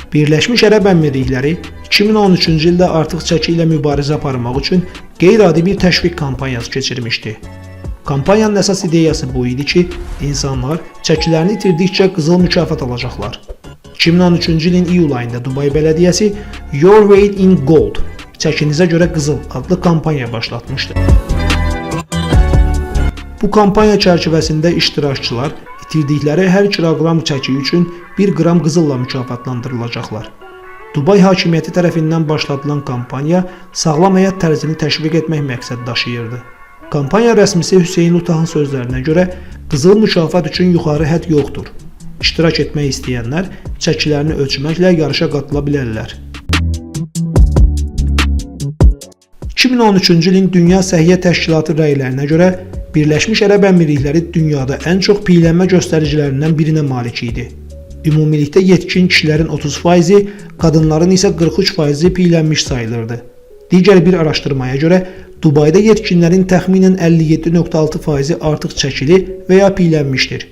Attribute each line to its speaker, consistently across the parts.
Speaker 1: Birləşmiş Ərəb Əmirlikləri 2013-cü ildə artıq çəki ilə mübarizə aparmaq üçün qeyri-adi bir təşviq kampaniyası keçirmişdi. Kampaniyanın əsas ideyası bu idi ki, insanlar çəkilərini itirdikcə qızıl mükafat alacaqlar. 2013-cü ilin iyul ayında Dubay bələdiyyəsi Your Weight in Gold, çəkinizə görə qızıl adlı kampaniya başlatmışdı. Bu kampaniya çərçivəsində iştirakçılar itirdikləri hər kiloqram çəki üçün 1 qram qızılla mükafatlandırılacaqlar. Dubay hakimiyyəti tərəfindən başladılan kampaniya sağlam həyat tərzini təşviq etmək məqsəd daşıyırdı. Kampaniya rəsmisi Hüseyn Lutahın sözlərinə görə qızıl mükafat üçün yuxarı hədd yoxdur. İştirak etmək istəyənlər çəkilərini ölçməklə yarışa qatıla bilərlər. 2013-cü ilin Dünya Səhiyyə Təşkilatı rəylərinə görə Birləşmiş Ərəb Əmirlikləri dünyada ən çox piylənmə göstəricilərindən birinə malik idi. Ümumilikdə yetkin kişilərin 30%-i, qadınların isə 43%-i piylənmiş sayılırdı. Digər bir araşdırmaya görə Dubayda yetkinlərin təxminən 57.6%-i artıq çəkili və ya piylənmişdir.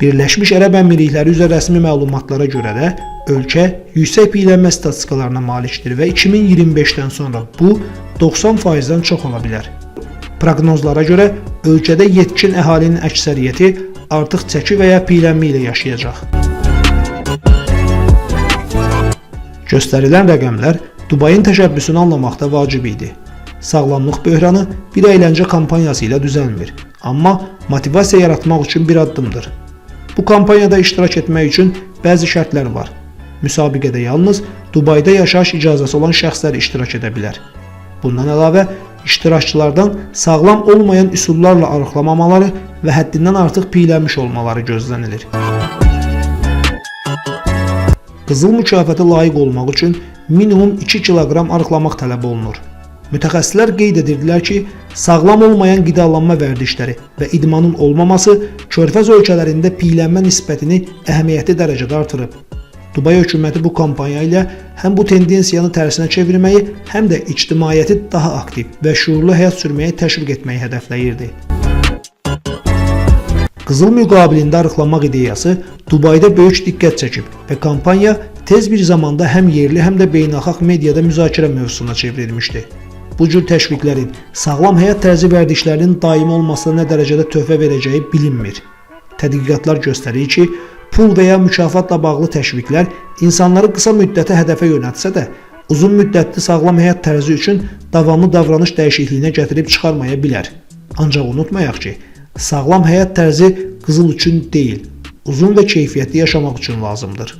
Speaker 1: Birləşmiş Ərəb Əmirlikləri üzrə rəsmi məlumatlara görə də ölkə yüksək piylənmə statistikalarına malikdir və 2025-dən sonra bu 90%-dən çox ola bilər. Proqnozlara görə ölkədə yetkin əhalinin əksəriyyəti artıq çəki və ya piylənmə ilə yaşayacaq. Göstərilən rəqəmlər Dubayın təşəbbüsünü anlamaqda vacib idi. Sağlamlıq böhranı bir əyləncə kampaniyası ilə düzəlmir, amma motivasiya yaratmaq üçün bir addımdır. Bu kampaniyada iştirak etmək üçün bəzi şərtlər var. Müsabiqədə yalnız Dubayda yaşayış icazəsi olan şəxslər iştirak edə bilər. Bundan əlavə, iştirakçılardan sağlam olmayan üsullarla arıqlamamaları və həddindən artıq piylənmiş olmaları gözlənilir. Qızıl mükafata layiq olmaq üçün minimum 2 kiloqram arıqlamaq tələb olunur. Mütəxəssislər qeyd edirdilər ki, sağlam olmayan qidalanma vərdişləri və idmanın olmaması Körfəz ölkələrində piylənmə nisbətini əhəmiyyətli dərəcədə artırıb. Dubay hökuməti bu kampaniya ilə həm bu tendensiyanı tərsinə çevirməyi, həm də ictimaiyyəti daha aktiv və şüurlu həyat sürməyə təşviq etməyi hədəfləyirdi. Qızıl müqabilində arıqlamaq ideyası Dubayda böyük diqqət çəkib və kampaniya tez bir zamanda həm yerli, həm də beynəlxalq mediada müzakirə mövzusuna çevrilmişdi. Bu cür təşviqlərin sağlam həyat tərzi vərdişlərinin daimi olmasına nə dərəcədə töhfə verəcəyi bilinmir. Tədqiqatlar göstərir ki, pul və ya mükafatla bağlı təşviqlər insanları qısa müddətə hədəfə yönəltsə də, uzun müddətli sağlam həyat tərzi üçün davamlı davranış dəyişikliyinə gətirib çıxarmaya bilər. Ancaq unutmayaq ki, sağlam həyat tərzi qızıl üçün deyil, uzun və keyfiyyətli yaşamaq üçün lazımdır.